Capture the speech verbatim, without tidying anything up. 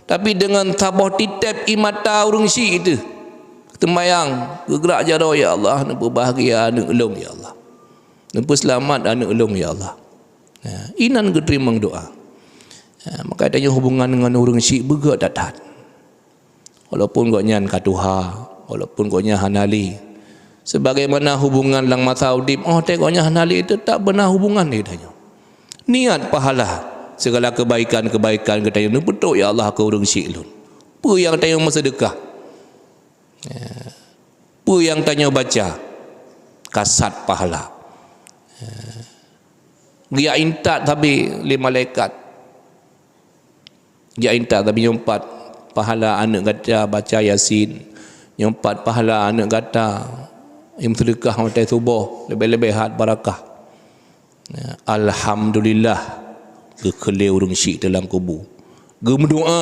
Tapi deungon saboh titép ie mata ureuëng syik teuh, seumayang, geugrak jaroe, "Ya Allah, neupeubahgia aneuëk lôn, ya Allah. Neupeuseulamat aneuëk lôn, ya Allah." Ha, inan geuteurimong doá. Ha, maka tanyoe hubungan ngon ureuëng syik beugét that-that. Walaupun gobnyan ka tuha, walaupun gobnyan hana lé, sebagaimana hubungan lam masa udeb, oh, watée gobnyan hana lé, teutap beuna hubungan lé tanyoe. Niat pahala, segala kebaikan-kebaikan geutanyoe neupeutrok, ya Allah, keu ureuëng syik lôn. Peue nyang tanyoe meuseudeukah? Ya. Peue nyang tanyoe baca? Kasat pahala. Ya. Geujak intat sabe lé malaikat. Geujak intat sabe nyoe pat pahala aneuëk gata baca Yasin. Nyoe pat pahala aneuëk gata nyang meuseudeukah watée suboh, leubeh-leubeh that barakah. Ya, alhamdulillah, geukheun lé ureuëng syik dalam kubu. Geumeudoá